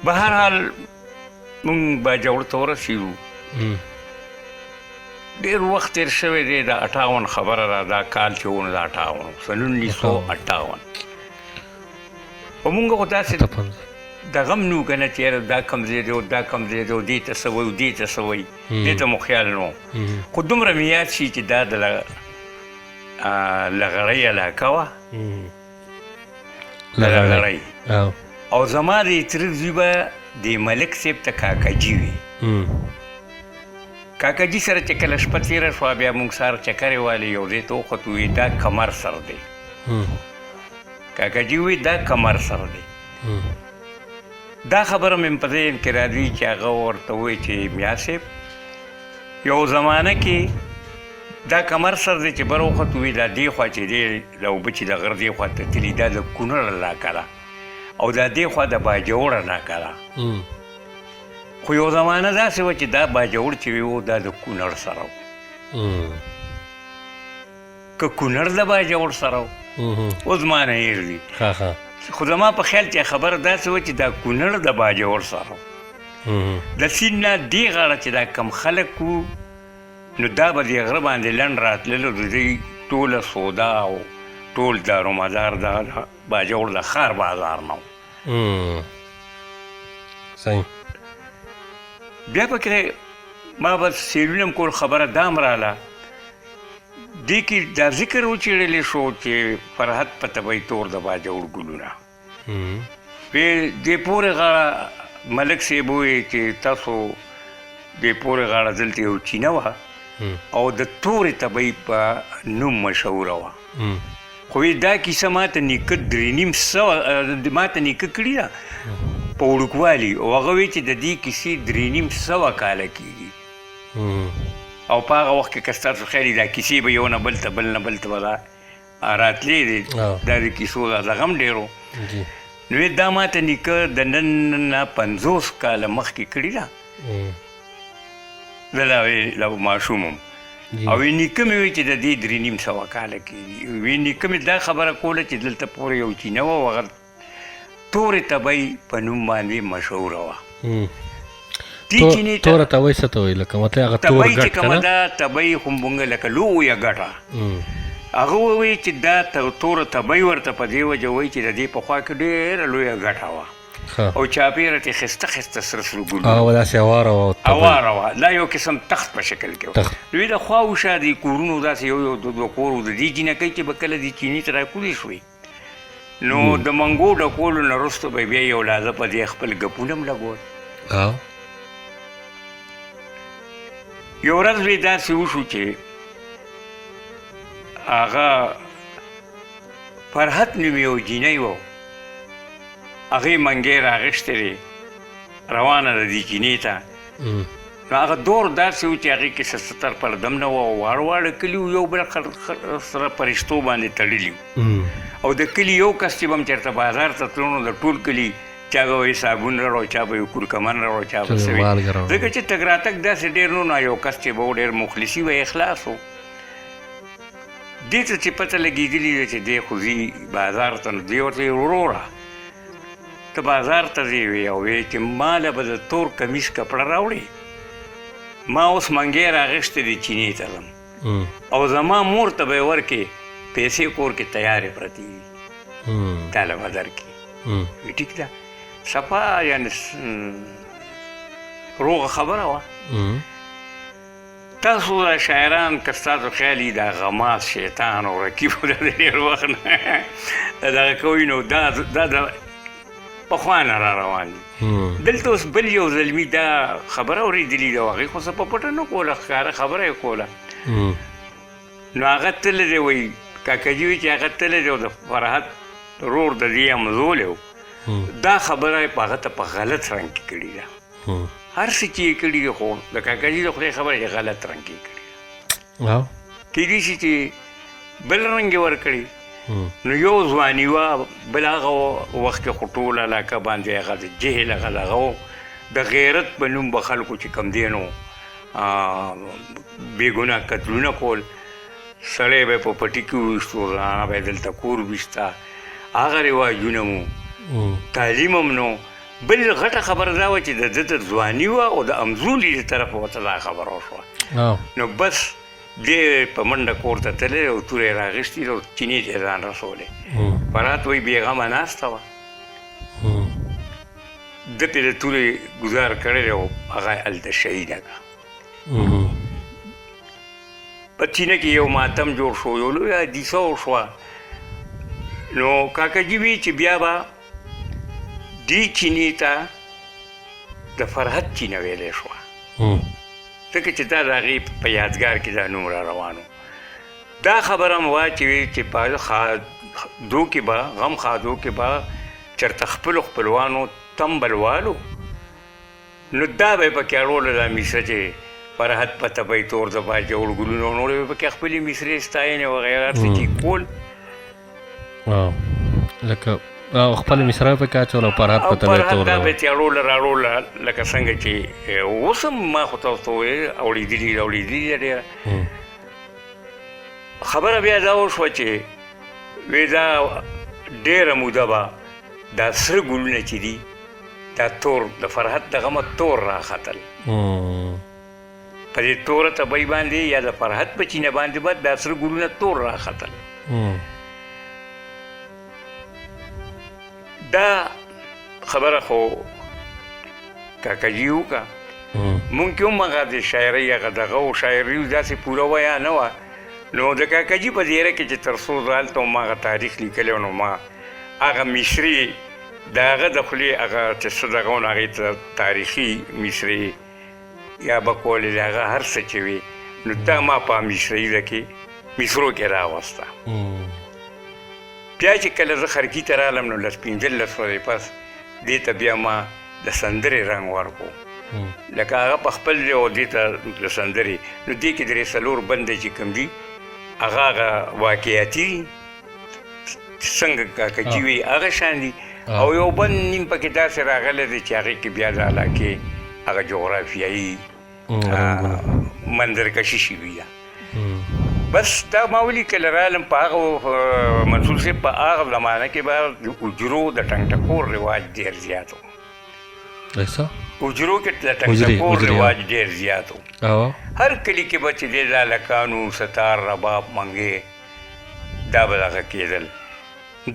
بهرحال مونږ باجوړ ته ورسېدو. ډېر وخت تېر شوی دی، د 58 خبره ده، دا کال چې و نو د 58 و، سن 1958. او مونږ خو داسې دغه هم نه وو که نه چې یاره دا کوم ځای دی او دا کوم ځای دی او دې ته څه وایي او دې ته څه وایي، دې ته مو خیال نه و. خو دومره مې یاد شي چې دا د لغړۍ علاقه وه، لغړۍ، او زما د تره زوی به د ملک صاحب ته کاکاجي وي. کاکاجي سره چې کله شپه تېره شوه، بیا موږ سهار چکرې والې یو ځای ته وختو، وی دا کمر سر دی. کاکاجي وی دا کمر سر دی. دا خبره مې په ذهن کې راځي چې هغه ورته ووایي چې میا صاحب یو زمانه کې دا کمر سر دی چې بر وختو، وی دا دې خوا چې دی دا اوبه چې د غره دې خوا ته تللي دا د کونړ علاقه ده او دا دې خوا د باجوړ علاقه ده. خو یو زمانه داسې وه چې دا باجوړ چې وو دا د کونړ سره و، که کونړ د باجوړ سره و اوس زما نه هېر دي، خو زما په خیال چې خبره داسې وه چې دا کونړ د باجوړ سره و. د سیند نه دې غاړه چې دا کم خلک وو نو دا به دې غره باندې لنډ راتللو، د دوی ټوله سودا او ټول دارومدار دا د باجوړ د ښار بازار نه و. صحیح. بیا پکې ما به سیلونه هم کول، خبره دا هم راله دې کې دا ذکر وچېړلی شو چې فرحت په طبعي تور د باجوړ ګلونه په دې پورې غاړه ملک صاحب وویل چې تاسو دې پورې غاړه دلته یو چینه وه او د تورې طبعي په نوم مشهوره وه. خو وی دا کیسه ماته نیکه 350 ماته نیکه کړې ده په وړوکوالي، او هغه وی چې د دې کیسې 350 کاله کېږي. او په هغه وخت کې که ستاسو خیال وي دا کیسې به یو نه بل ته بل نه بل ته به دا راتلې دي، دا د کیسو دا دغه هم ډېر و. نو دا ماته نیکه د نن نه 50 کاله مخکې کړې ده، زه لا لا ماشوم وم، او وی نیکه مې وی چې د دې 350 کاله کېږي. وی نیکه مې دا خبره کوله چې دلته پورې یو چینه وه او هغه تورې تبۍ په نوم باندې مشهوره وه. دې چینې ته توره تبۍ څه ته وایي؟ لکه مطلب هغه تور تبۍ چې ګټ کومه که نه؟ ده تبۍ خو مونږ لکه لویه ګټه، هغه ووایي چې دا توره تبۍ ورته په دې وجه وایي چې د دې په خوا کې ډېره لویه ګټه وه او چاپېره ترې ښایسته ښایسته سره سره ګلونه هغه داسې اواره وه، اواره وه، دا یو قسم تخت په شکل کې وه. دوی د خوا وشا د کورونو داسې یو یو دوه دوه کور و. د دې جینکۍ چې به کله دې چینې ته راکوزې شوې نو د منګو ډکولو نه وروسته به بیا یو لازه په دې خپل ګپونه هم لګول. یو ورځ به داسې وشو چې هغه فرحت نومې یو جینۍ وه، هغې منګی راغېښتی دی، روانه ده دې چینې ته. نو هغه دور داسې و چې هغې کې څه ستر پرده هم نه وه او واړه واړه کلي وو، یو بل سره په رشتو باندې تړلي وو. او د کلي یو کس چې به هم چېرته بازار ته تلو نو د ټول کلي چا به یې صابون راوړو، چا به یې کورکمن راوړو، چا به څه وي، ځکه چې تګ راتګ داسې ډېر نه و. نو یو کس چې به و ډېر مخلصي وه، اخلاص و. دې ته چې پته لګېدلې ده چې دی خو ځي بازار ته، نو دی ورته وایي وروره ته بازار ته ځې؟ وی او وی چې ما له به د تور کمیس کپړه راوړې، ما اوس منګی راغېښتی دی، چینې ته ځم او زما مور ته به یې ورکړې، پیسې کور کې تیارې پرتې دي، تا له به درکړي. وی ټیک ده، صفا یعنې روغه خبره وه. تاسو دا شاعران که ستاسو خیال وي دا غماز شیطان او رقیب دا د ډېر وخت نه دغه کوي، نو دا دا د پخوا نه را روان دي. دلته اوس بل یو زلمي دا خبره اورېدلې ده، هغې خو څه په پټه نه کوله، ښکاره خبره یې کوله. نو هغه تللی دی، وایي کاکاجي وایي چې هغه تللی دی او د فرحت ورور د دې همزولی و، دا خبره یې په هغه ته په غلط رنګ کې کړې ده. هر څه چې یې کړي دي خو د کاکاجي د خدای خبره چې غلط رنګ کې کړي ده، کېدای شي چې بل رنګ یې ورکړي. نو یو ځواني وه، بل هغه وخت کې خو ټول علاقه باندې هغه د جهل هغه دغه و، د غیرت په نوم به خلکو چې کوم دی نو بېګناه قتلونه کول، سړی به په پټي کې وویشتو، زنانه به یې دلته کور ویشته، هغه رواجونه مو، تعلیم هم نو. بل غټه خبره دا وه چې د ده د ځواني وه او د امزولي له طرفه ورته دا خبره وشوه. نو بس دی په منډه کور ته تللی او توره یې راغیستې ده او چینې ته یې ځان رسولی. فرات وایي بېغمه ناسته وه، ده پرې د تورې ګزار کړی دی او هغه یې هلته شهیده کړه. په چینه کې یو ماتم جوړ شو، یو لویه حادثه وشوه. نو کاکاجي وی چې بیا به دې چینې ته د فرحت چینه ویلی شوه، ځکه چې دا د هغې په یادګار کې دا نوم را روان و. دا خبره هم وه چې وی چې په ښادو کې به، غم ښادو کې به چېرته خپلو خپلوانو تنبل والو، نو دا به یې پکې اړوله دا مصره چې فرحت په تبۍ تور د باجوړ ګلونه او نورې به یې پکې خپلې مصرې ستاینې وغیره هر څه چې کول. لکه خپل مصره پکې اچول او فرحت په تبۍ تور دا به یې ترې اړوله راړوله، لکه څنګه چې اوس هم ما خو تاسو ته وویل اوړېدلي راوړېدلي ده ډېره خبره. بیا دا وشوه چې وی دا ډېره موده به دا سره ګلونه چې دي دا تور د فرحت د غمه تور راختل، په دې توره تبۍ باندې یا د فرحت په چینه باندې به دا سره ګلونه تور راختل. دا خبره خو کاکاجي وکړه. مونږ کې هم هغه د شاعرۍ هغه دغه و، شاعري داسې پوره ویه نه وه. نو د کاکاجي په دیره کې چې تر څو زه هلته وم، ما هغه تاریخ لیکلی و، نو ما هغه مصرې د هغه د خولې هغه چې څه دغه و، نو هغې ته تاریخي مصرې یا به کولې، د هغه هر څه چې وي، نو دا ما په مصرعیزه کې مصرو کې راوسته. بیا چې کله زه خرکي ته رالم، نو لس 15 ورځې پس دې ته بیا ما د سندرې رنګ ورکو، لکه هغه په خپل ځای او دې ته د سندرې. نو دې کې درې څلور بنده چې کوم دي هغه هغه واقعیاتي دي، څنګه کاکاجي وي هغه شان دي، او یو بند نیم پکې داسې راغلی دی چې هغې کې بیا د علاقې هغه جغرافیایي منظرکشي شوي ده. بس دا ما ولیکل رالم. په هغه منصور صاحب په هغه زمانه کې به د اجرو د ټنګ ټکور رواج ډېر زیات و. اجرو کې د ټنګ ټکور رواج ډېر زیات و. هر کلي کې به چې دی د هلکانو ستار رباب منګې دا به دغه کېدل.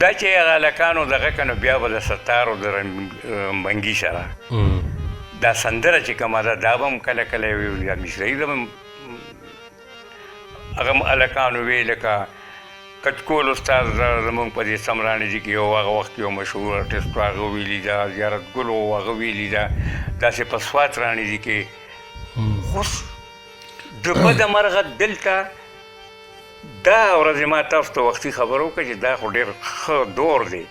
دا چې هغه هلکانو دغه که نو بیا به د ستار او د منګي سره دا سندره چې کومه ده دا به هم کله کله یا مصرعي به هم هغه هلکانو وی. لکه کچکول استاد زمونږ په دې سمرانې کې یو هغه وخت یو مشهور ارټسټ و، هغه ویلي ده، زیارت ګل و هغه ویلي ده، داسې په سوات راڼې کې. خو د بده مرغه دلته دا ورځې ما تاسو ته وختي خبر وکړه چې دا خو ډېر ښه دور دی،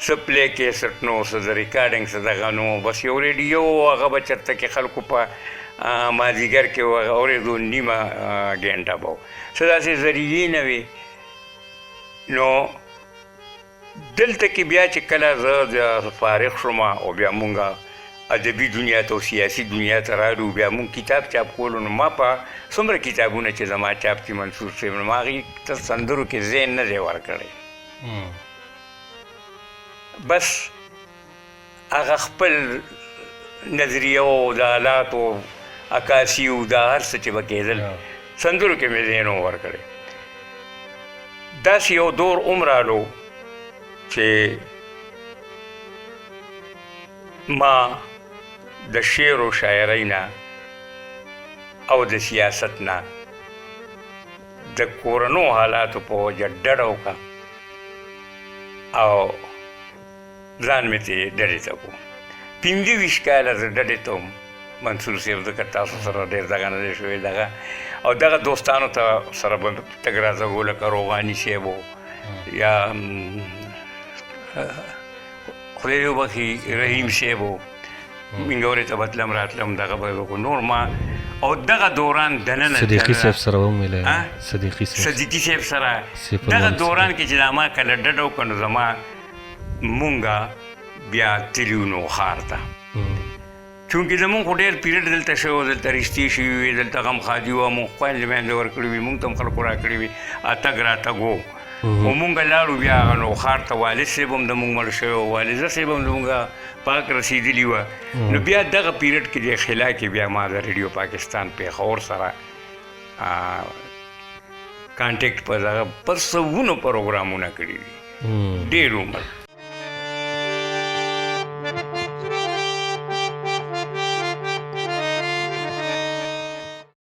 څه پلی کیسټ نو، څه د ریکارډینګ، څه دغه نو، بس یو ریډیو هغه به چېرته کې خلکو په مازدیګر کې اورېدو، نیمه ګنټه به و، څه داسې ذریعې نه وې. نو دلته کې بیا چې کله زه فارغ شوم او بیا مونږ ادبي دنیا ته او سیاسي دنیا ته رالو، بیا مونږ کتاب چاپ کولو. نو ما په څومره کتابونه چې زما چاپ دي منصور صاحب، نو ما هغې ته سندرو کې ځای نه دی ورکړی. بس هغه خپل نظریه او د حالاتو عکاسي او دا هر څه چې به کېدل سندرو کې مې ځای نه ورکړی. داسې یو دور هم رالو چې ما د شعر او شاعرۍ نه او د سیاست نه د کورنو حالاتو په وجه ډډه وکړه او ځان مې ترې ډډې ته کړو. 25 کاله زه ډډې ته وم منصور صاحب، ځکه تاسو سره ډېر دغه نه دی شوی دغه او دغه دوستانو ته سره به تګ راتګ و، لکه روغاني صاحب و یا خدای دې وبخښي رحیم صاحب و، مینګورې ته به تلم راتلم دغه به وکړو. نور ما او دغه دوران دننه صدیقي صاحب سره هم ویلی، صدیقي صاحب، صدیقي صاحب سره دغه دوران کې چې دا ما کله ډډه وکړه، نو زما مونږه بیا تلي وو نوښار ته، چونکې زمونږ خو ډېر پیریډ دلته شوی و، دلته رشتې شوي وې، دلته غم ښادي وه، مونږ خویندې میندې ورکړې وې، مونږ ته هم خلکو راکړې وې، تګ راتګ و. او مونږ لاړو بیا هغه نو ښار ته، والد صاحب هم د مونږ مړ شوی و، والده صاحب هم زمونږ پاک رسېدلي وه. نو بیا دغه پیریډ کې د خلا کې بیا ما د ریډیو پاکستان پېښور سره کانټیکټ په دغه په سوونو پروګرامونه کړي دي، ډېر عمر.